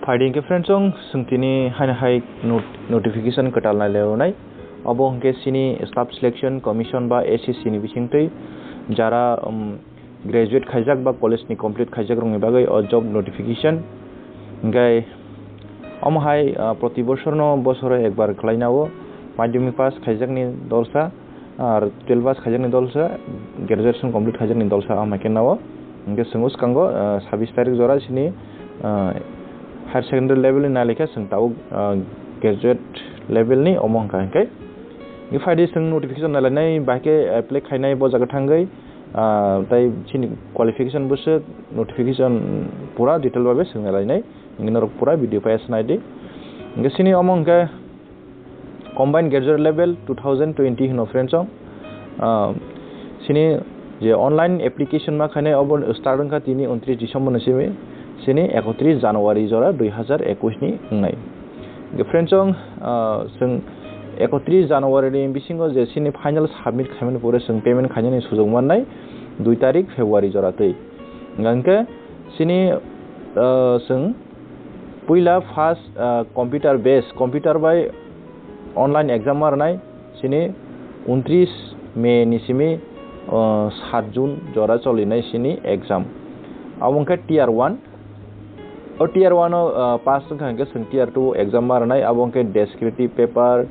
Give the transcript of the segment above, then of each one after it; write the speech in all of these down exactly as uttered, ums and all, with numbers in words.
Phaidi hwnkhe friends, chwng tini haino hai not-, notification kwtal nai laio nai. Obo hwnkhe chini Staff Selection Commission ba S S C ni bisingtwi jara, um, graduate khaijak ba college ni complete khaijak rokni bagwi o job notification. Hwnkhe omo hai, ah, proti bosorno bosoro ekbar khlainao madhyamik pass khaijakni dolsa, ar twelve pass khaijakni dolsa, graduation complete khaijakni dolsa, omo hai khe nao. Hwnkhe chwng swkango, ah, sabis tarik jora chini, ah, higher secondary level ni nai laikha chwng tabuk, ah, graduate level ni omo hwnkha hwnkhe. Hwnkhe phaidi chwng notification nai lainai, bahai khe apply khainai bo jaga thangwi, ah, tei chini qualification bwswk notification pura detail babe chwng nai lainai. Hwnkhe norok pura video paisa naidi. Hwnkhe chini omo hwnkhe Combined Graduate Level two thousand twenty hwno friends, chwng, ah, chini je online application ma khainai obo start wngkha tini untris December ni simi, chini ekotris January jora dui hazar ekush ni wngnai. Hwnkhe friends, chwng, ah, chwng ekotris January ni bisingo je chini final submit khaimani pore chwng payment khainani sujok mannai dui tarik February jora twi. Hwnkhe chini, ah, chwng puila first, ah, computer base, computer bai online exam ma rwnai chini untris May ni simi, ah, sat June jora cholinai chini exam. Abo wngkha tier one. O tier one o, ah, pass wngkha hwnkhe chwng tier two exam ma rwnai, abo wngkhe descriptive paper,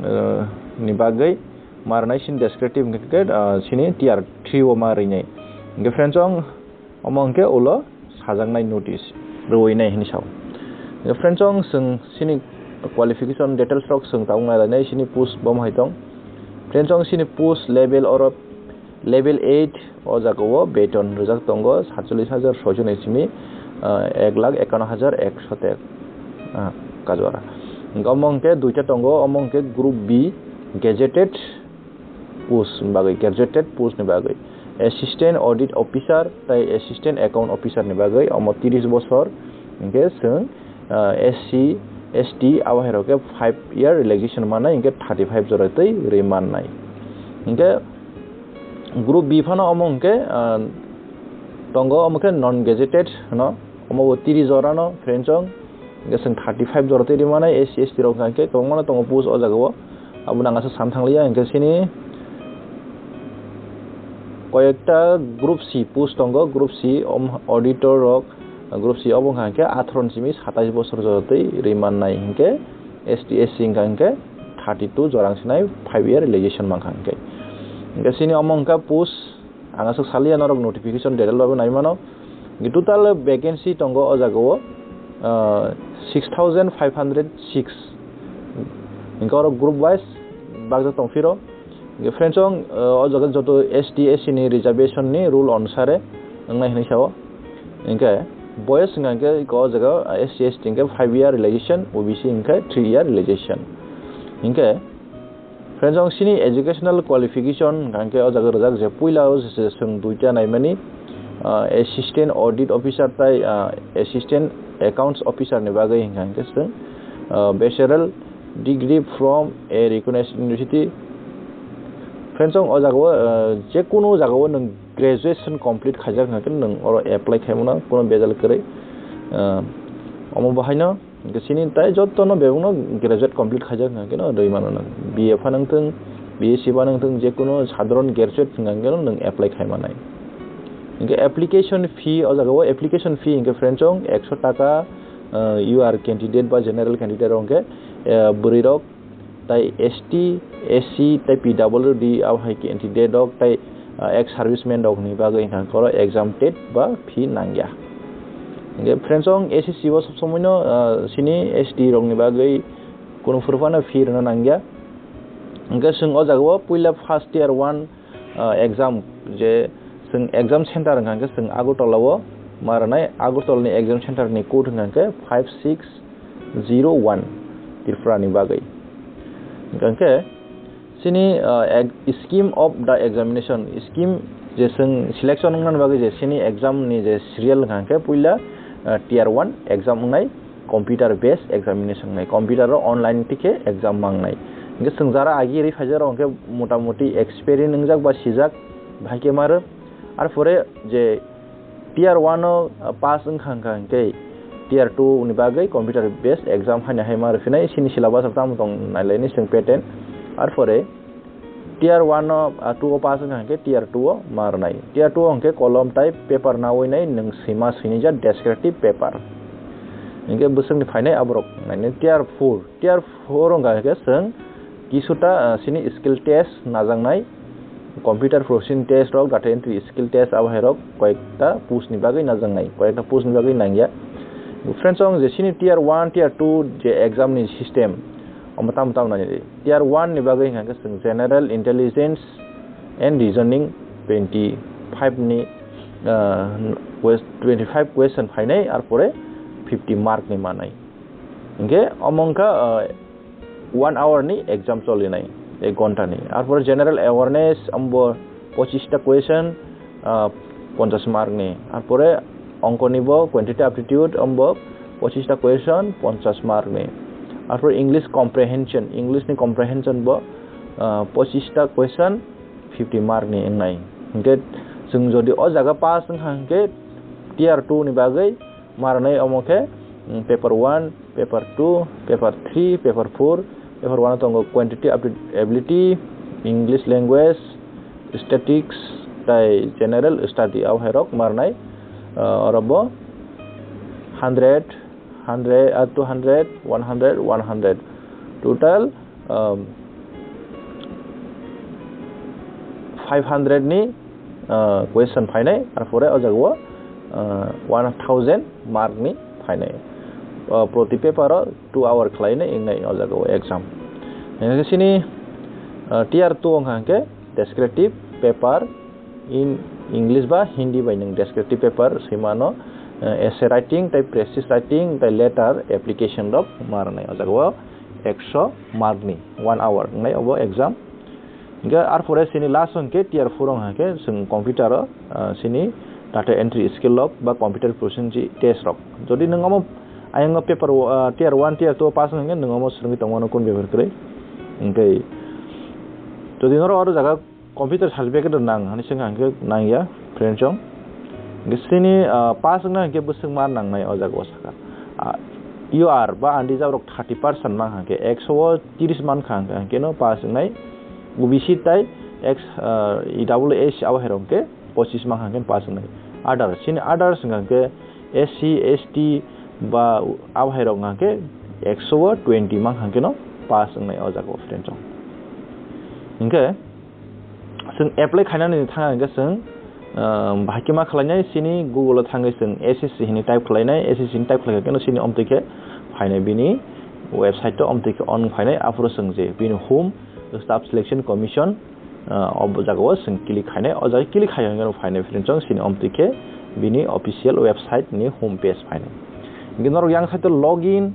ah, ni bagwi ma rwnai chini descriptive hwnkhe, ah, chini tier three o ma rwnai. Hwnkhe friends, chwng omo hwnkhe ulo sajaknai notice rwinai hinwi sao. Friends, chwng chini qualification details rok chwng tabuk nai lainai, chini post bo hai tong. Friends, chini post level oro level eight o jaga o beton rwjak tongo satchollis hajar soichon ni simi, ah, ek lakh ekanno hajar ekso tek, ah, kajora. Omo hwnkhe duita tongo, omo hwnkhe group B gazetted post ni bagwi, graduated post ni bagwi. Assistant Audit Officer tei Assistant Account Officer ni bagwi omo tris bosor, hwnkhe chwng, ah, S C, S T abo hai rok khe five year relaxation mannai, hwnkhe thirty five jora twi rwi mannai. Hwnkhe group B phano omo hwnkhe, ah, tongo omo khe non gazetted hwno, omo bo tris jora no friends, chwng hwnkhe chwng thirty five jora twi rwi mannai, S C, S T rok hwnkhe kwbangma no tongo post o jaga o. Abo nang aswk san thangliya, hwnkhe chini koyekta group C post tongo, group C om-, auditor rok, group C obo wngkha hwnkhe atharo ni simi satais bosor jora twi rwi mannai, hwnkhe S T, S C wngkha hwnkhe thirty two jora wngsinai five year relaxation mankha hwnkhe. Hwnkhe chini omo wngkha post, ang aswk saliya norok notification detail bai nai mano. Total vacancy tongo o jaga o, ah, six thousand five hundred six. Hwnkhe oro group wise bakjak tong phiro. Hwnkhe friends, chwng, ah, o jaga joto S T, S C ni reservation ni rule onusare wngnai hinwi sao. Hwnkhe boys wngkha hwnkhe o jaga S C, S T hwnkhe five year relaxation, O B C hwnkhe three year relaxation. Hwnkhe friends, chwng chini educational qualification hwnkha hwnkhe o jaga rwjak je puila o je chwng duita naimani, ah, Assistant Audit Officer tei, ah, Assistant Accounts Officer ni bagwi hwnkha hwnkhe chwng, ah, bachelor degree from a recognized university. Friends, chwng o jaga o, ah, je kunu jaga o nwng graduation complete khaijak hwnkha khe nwng oro apply khaimano kunu bejal kwrwi, ah, omo bahaino. Hwnkhe chini tai jotono bebakno graduate complete khaijak hwnkha khe no rwi mano nang. B A pha nang thung, B S C pha nang thung, je kuno sadharon graduate hwnkha khe no nwng apply khai manai. Hwnkhe application fee, o jaga o application fee hwnkhe friends, chwng ekso taka, ah, you are candidate ba general candidate rok hwnkhe, ah, bwrwi rok tai S T, S C tai P W D abo hai candidate rok tai, ah, ex serviceman rok ni bagwi hwnkha khe oro exam tet ba fee nangya. Hwnkhe friends, chwng S S C o sob somoi no, ah, chini S T rok ni bagwi kunu phuru phano fee rwna nangya. Hwnkhe chwng o jaga o puila first year one, ah, exam je chwng exam center hwnkha khe chwng Agartala o ma rwnai, Agartala ni exam center ni code hwnkha khe five six zero one Tripura ni bagwi. Hwnkhe chini, ah, eg-, scheme of the examination, scheme je chwng selection wngnani bagwi je chini exam ni je serial hwnkha khe puila, ah, tier one exam wngnai, computer based examination wngnai, computer o online tike exam ma wngnai. Hwnkhe chwng jara agi ri phaijak rok hwnkhe mota moti experience wngjak ba sijak bahai khe ma rw. Arpore je tier one o, ah, pass wngkha hwnkha hwnkhe Tier two ni bagwi computer based exam haino hai ma rwphinai, chini syllabus rok tamo tong nailaini chwng pattern. Arpore tier one o, ah, two o pass wngkha hwnkhe tier two o ma rwnai. Tier two o hwnkhe kolom type paper nawi nai nwng swima swinija descriptive paper. Hwnkhe bwswkni phainai aborok nainai tier four. Tier four wngkha hwnkhe chwng kisuta, ah, chini skill test najaknai, computer processing test rok, data entry skill test, abo hai rok koyekta post ni bagwi najaknai, koyekta post ni bagwi nangya. Friends, ang je chini tier one, tier two je exam ni system, omo tamo tamo nai. Tier one ni bagwi hwnkha khe chwng general intelligence and reasoning twenty five ni, ah, quest-, twenty five question phainai, arpore fifty mark ni manai. Hwnkhe omo wngkha, ah, one hour ni exam cholinai, ek ghonta ni. Arpore general awareness, ambo pochista question, ah, ponchas mark ni. Arpore ongko ni bo quantitative aptitude, ambo pochista question, ponchas mark ni. Arpore English comprehension, English ni comprehension bo, ah, pochista question, fifty mark ni wngnai. Hwnkhe chwng jodi o jaga pass wngkha hwnkhe tier two ni bagwi ma rwnai omo khe, mm, paper one, paper two, paper three, paper four. Paper one o tongo quantitative abili-, ability, English language, statistics, tai general study, abo hai rok ma rwnai, ah, oro bo hundred, hundred, ah, two hundred, one hundred, one hundred. Total, um, five hundred ni, ah, question phainai, arpore o jaga o, ah, one thousand mark ni phainai. Ah, proti paper o two hour khlainai wngnai o jaga o exam. Hwnkhe chini, ah, tier two wngkha hwnkhe descriptive paper in English ba Hindi bai nwng descriptive paper swimano, ah, essay writing, tai thesis writing, tai letter application rok ma rwnai o jaga o. Ekso mark ni one hour wngnai obo exam. Hingke arpore chini last hingke tier four wngkha khe chwng computer o, ah, chini data entry skill rok ba computer proficiency test rok. Jodi nwng omo ayang o paper, ah, tier one, tier two pass wngkha khe nwng omo swrwngwi tongmano kun bebhar kwrwi. Hingke jodi norok oro jaga computer certificate rok nang hinwi swngkha hingke nangya, friend chong. Hingke chini, ah, pass wngna hingke bwswk ma nangnai o jaga o sakha. Ah, U R ba andijak rok thirty percent mankha hingke ekso o tris mankha hingke no pass wngnai. O B C tai ex, ah, E W H abo hai rok hingke pochis mankha hingke pass wngnai. Others, chini others wngkha hingke S C, S T ba abo hai rok hingke ekso o twenty mankha hingke no pass wngnai o jaga o, friend chong. Hingke, Chwng apply khainani thangna hingke chwng, ah, bahai khe ma khlainai, chini Google o thangwi chwng S S C hinwi type khlainai, S S C hinwi type khlai khe chini omtwi khe phainai bini website o omtwi khe on phainai, aphuru chwng je bini home Staff Selection Commission, ah, o jaga o chwng click khainai, o jaga click khai hwnkheno phainai, friend chong chini omtwi khe bini official website ni home page phainai. Hingke norok yang side o login,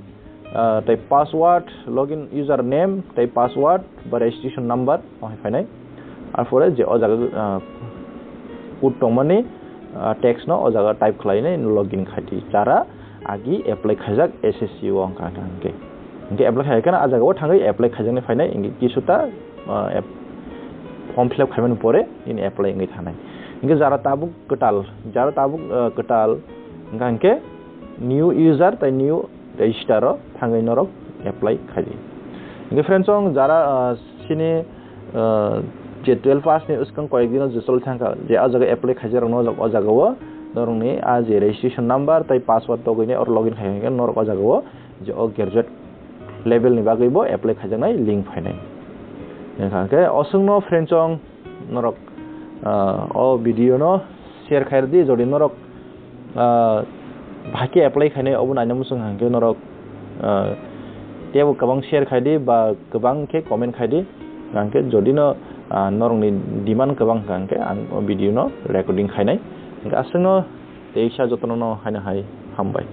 ah, tei password, login username, tei password ba registration number, o hai phainai. Arpore je o jaga, ah, code tongmani, ah, text no o jaga type khlainai login khaidi. Jara agi apply khaijak S S C o wngkha hingke. Hingke apply khaikhe a jaga o thangwi apply khaijaknai phainai, hingke kisuta, ah, app-, form fill up khaimani pore nini apply wngwi thanai. Hingke jara tabuk kwtal, jara tabuk, ah, kwtal, hingka hingke new user tei new register o thangwi norok apply khaidi. Hingke friend chong jara, ah, chini, ah, je twelve pass ni swkang koyek dino je choli thangkha, je o jaga apply khaijak rok no o jaga o norokni a je registration number tei password togwini oro login khai hingke norok o jaga o je o graduate level ni bagwi bo apply khaijaknai link phainai. Hingkha hingke oswngno friend chong norok, ah, o video no share khairdi, jodi norok, ah, bahai khe apply khainai obo naina muchung hingke norok, ah, teibo kwbang share khaidi ba kwbang khe comment khaidi, hingke jodi no, ah, norokni demand kwbang hingke ang o video no recording khainai. Hingke aswkno teisa jotono no haino hai hambai.